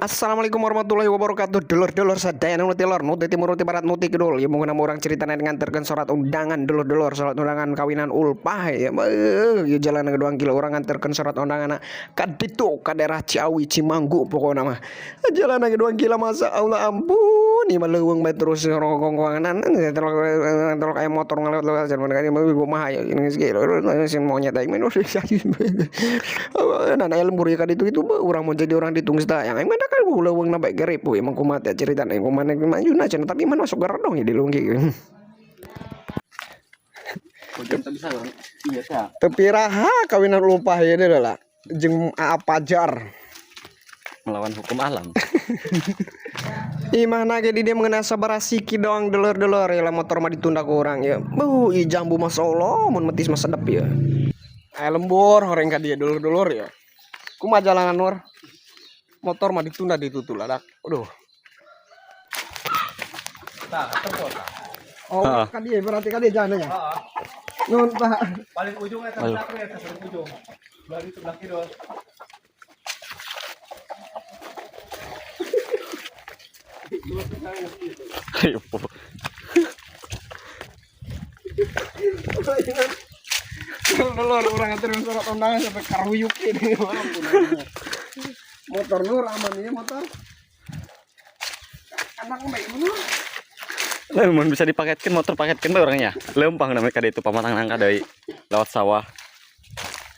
Assalamualaikum warahmatullahi wabarakatuh. Dulur-dulur sadaya nu ti lor, nu ti timur, nu ti barat, nu ti kidul. Ya mungkin urang ceritana nganterkeun surat undangan dulur-dulur, surat undangan kawinan ulpah ya. Beuh, ieu jalan 2 kilo urang nganterkeun surat undangan ka ditu ka daerah Ciawi Cimanggu pokona mah. Jalan 2 kilo masa Allah ampun, ieu mah leuweung bae terus rongkongkonganan terus aya motor ngalewat-lewat jalan ka dieu kumaha ya geus kieu monyet aing mah. Dan aya lembur ka ditu itu urang mau jadi orang ditung yang aing mah kan leuweung na bae gerip emang kumaha teh cerita aing kumaha maju cenah tapi mana masuk garodong ya di leuweung kieu. Teu piraha kawinan ulpah ieu deui lah jeung Aa Pajar melawan hukum alam. Imahna ge di dieu mengenai sabaraha siki doang dulur-dulur ya lah motor mah ditunda ku urang ya. Beuh ieu jambu masyaallah mun metis mah sedep ya. Aya lembur horeng ka dieu dulur-dulur ya. Kumaha jalanan Nur? Motor mah ditunda ditutul adak. Aduh. Oh, kan dia berarti kan dia jalannya. Heeh. Nuhun, Pak. Paling ujung eta aku ya, paling ujung. Dari sebelah kidul. Ayo. Dulur urang nganterin surat undangan sampai karuyuk ini. Motor Nur aman ini motor. Anak baik Nur. Lah mun bisa dipaketkeun motor paketkeun bae orangnya. Leumpang namanya ka ditu pamatang nangka deui lewat sawah.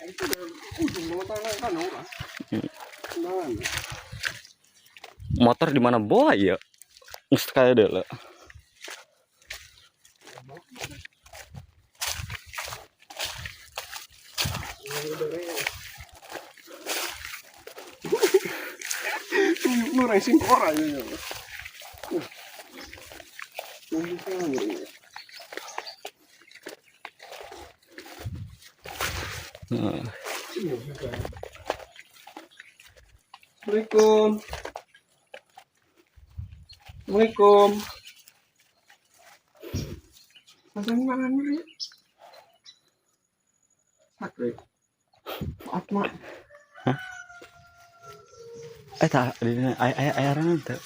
Itu ujung motor nangka urang. Motor di mana boa ya? Geus kaya deui. Nur racing ora ya. Assalamualaikum. Assalamualaikum. Pasang mana nih? Sakit. Atma. Hah? Eh tak, aya aya aya teu.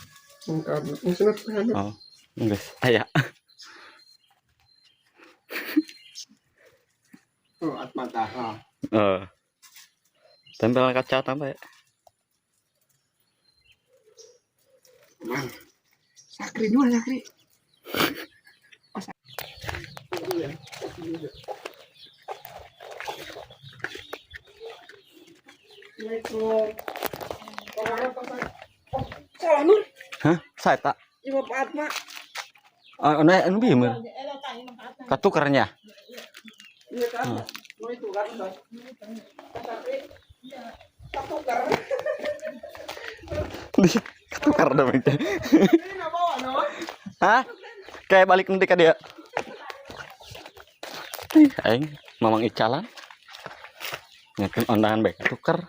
Oh, geus aya. Oh, Atma tah. Heeh. Tempel kaca tambah ya. Man. Sakri dua sakri. Assalamualaikum. Oh, salah Nur. Hah? Saya tak. Ieu Pak Atma. Anu anu bieu mah. Katukarnya. Iya kan? Mau itu kan? Sakri. Katukar. Katukar dong itu. Ini nggak bawa no? Hah? Kayak balik nanti ka dia. Ih, aing mamang icalan. Nyakeun ondangan bae katukar.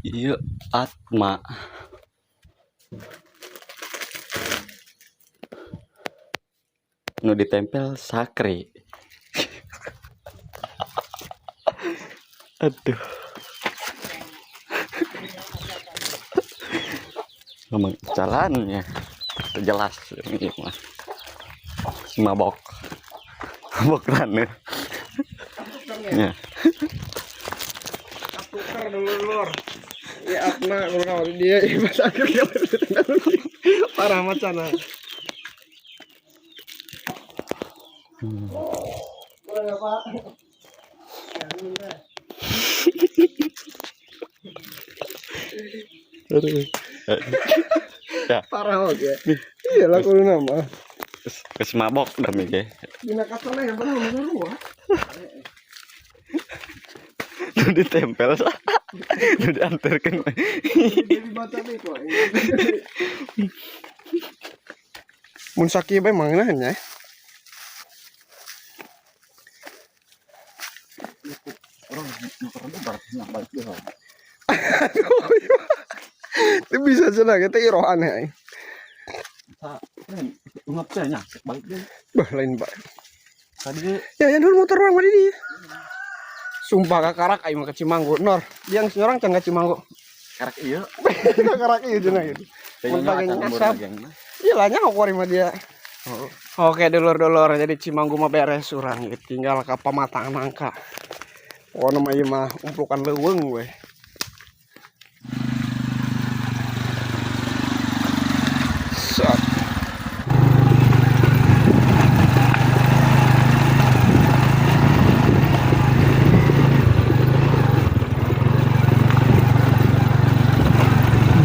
Iya Atma. Nu ditempel Sakri. Aduh. Ngomong jalannya jelas ini mah. Mabok. Mabok rane. Ya. Katukar dulu lur. Ya Atma kurang dia pas akhirnya parah macana. Boleh ya, Pak? Aduh. Ya. Parah oke. Iya lah kudu nama. Geus mabok dah ge. Dina kacana yang benar benar wah. Nu ditempel. Nu diantarkeun. Jadi baca nih kok. Mun sakieu bae mangna nya. Orang balik deui. Itu bisa cenah kita irohan ya. Ungap teh nya, balik deui. Bah lain Pak. Tadi Ya ya dulu motor orang mah di dia. Sumpah kakarak aing mah ke Cimanggu. Nor, yang orang can ka Cimanggu. Karak ieu. Kakarak ieu cenah gitu. Mun pake nyasap. Iya lah nyaho kuari mah dia. Oke dulur-dulur, jadi Cimanggu mah beres urang ieu, tinggal ka Pamatang Nangka. Pokona mah ieu mah umplukan leuweung we. Sat.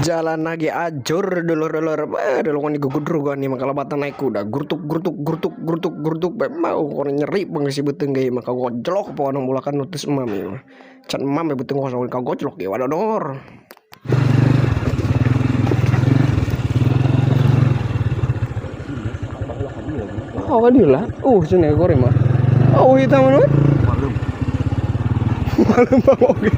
Jalan lagi ajur dulur-dulur, dulur kan gugudrugan nih maka lebatan naik kuda gurtuk gurtuk gurtuk gurtuk gurtuk bae mau kono nyeri pengisi beuteung ge maka gojlok pokona mulakan nutus emam ieu mah can emam ya beuteung kosong ka gojlok ge wadodor. Oh, kadila. Cenah gore mah. Oh, hitam mah. Malum. Malum bang oge.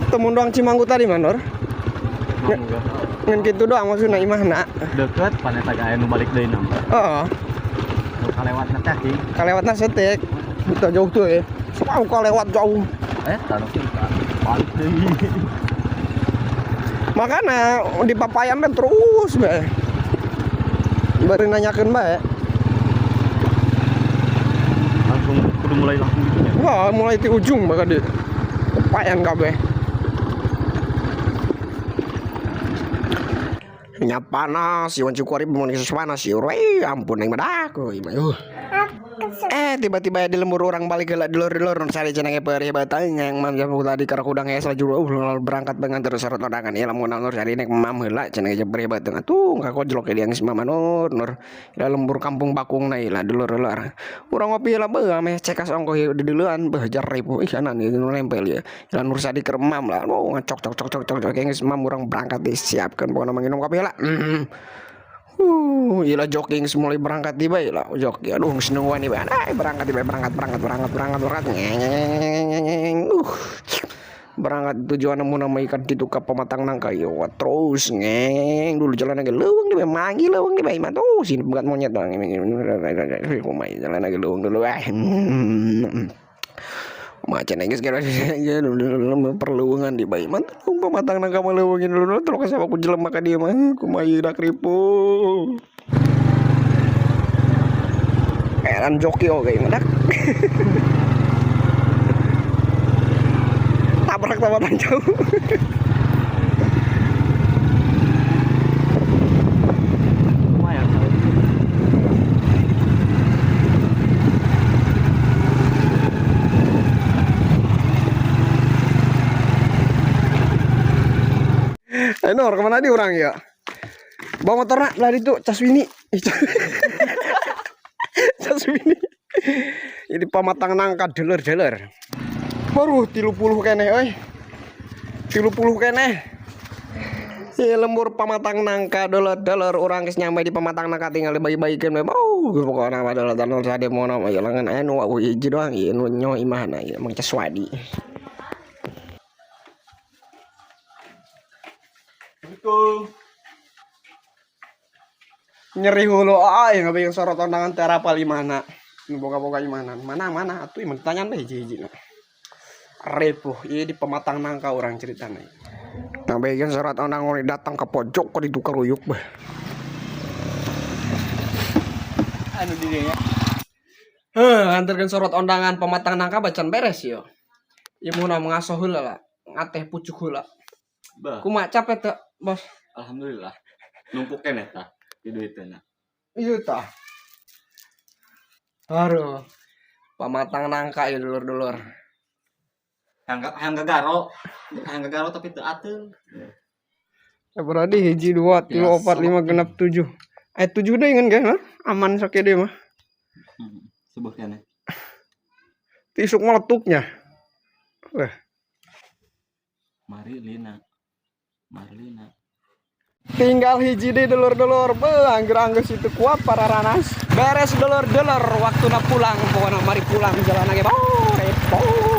Temun doang Cimanggu tadi mah, Nur. Ngan kitu doang maksudna imahna. Deket paneta aya nu balik deui nambah. Heeh. Nu kalewatna teh cing. Kalewatna setik. Kita jauh tuh ya. Mau kalewat jauh. Taruh balik deui. Makanya di papayan kan terus bae. Bari nanyakeun bae. Langsung kudu mulai langsung gitu nya. Wah, mulai di ujung bakal di papayan kabeh. Nya panas, iwan cukuari mun geus panas ieu. Weh, ampun aing mah dah euy mah. Tiba-tiba di lembur orang balik heula dulur-dulur nu sare cenah ge peurih beuteung yang mam jamu tadi karena kudang geus laju lalu berangkat dengan terus sarot odangan ieu lamun nur sare nek mam heula cenah ge peurih beuteung atuh kakojlok ge geus mama nur nur ila lembur kampung bakung na ila dulur-dulur urang ngopi lah beuh ameh cekas ongkoh ieu diduluan beuh jaripu ih anan ieu nu nempel ieu ila nur sadi keur mam lah oh ngacok cok cok cok cok cok geus mam urang berangkat disiapkeun pokona mah nginum kopi heula. Ila jogging mulai berangkat tiba ya lah jogging. Aduh, geus nungguan ieu. Ay, berangkat tiba berangkat berangkat berangkat berangkat berangkat. Ngeng. Berangkat tujuan nemu nama ikan itu ke Pematang Nangka. Yo, terus ngeng dulu jalan lagi leuweung di manggil leuweung di mah tuh sini pegat monyet bang. Kumaha jalan lagi leuweung dulu ah. Macan geus kira perleuweungan di bayi mah tuh Pematang Nangka mah leuweungin dulu terus sama ku jelema ka dieu mah kumaha ieu dak ripu. Heran joki oge mah dak. Tabrak tabrakan jauh. Lumayan. Nur, kemana di orang ya? Bawa motor nak, lah itu cas Wini. Cas Wini. Ini Pamatang Nangka dulur-dulur. Baru 30 keneh euy. 30 keneh. Si lembur Pamatang Nangka dulur-dulur urang geus nyampe di Pamatang Nangka tinggal dibagi-bagikeun we. Oh, pokona mah dulur-dulur sade mono mah langan anu hiji doang ieu nu nyo imahna ieu Mang Caswadi. Assalamualaikum. Nyeri hulu aing ngabeung sorot ondangan teh rapal imahna. Nu boga-boga imahna. Mana-mana atuh imah ditanyaan bae hiji-hiji na. Ripuh ieu di Pematang Nangka urang ceritana. Nah, bagian surat ondangan urang datang ke pojok kok ditukar ruyuk bah. Anu di dinya. Heh, antarkeun surat ondangan Pematang Nangka bacan beres yo. Ieu mun ngasoh heula lah, ngateh pucuk heula. Bah, Kumaha capek teu, Bos? alhamdulillah. Numpuk keneh tah di duiteuna. Iya tah. Aduh. Pamatang Nangka ya dulur-dulur. Hayang gagaro, hayang gagaro tapi teu ateung. Ya berarti hiji dua tilu Ya, opat lima sama. genap tujuh. 7 deh kan kan? Aman sakit deh mah. Sebuah keneh. Tisuk meletuknya. Wah. Marilina. Marlina. Tinggal hiji deh dulur-dulur. Be, angger-angger situ kuat para ranas. Beres dulur-dulur, waktuna pulang. Pokoknya mari pulang jalan lagi. Oh, repot.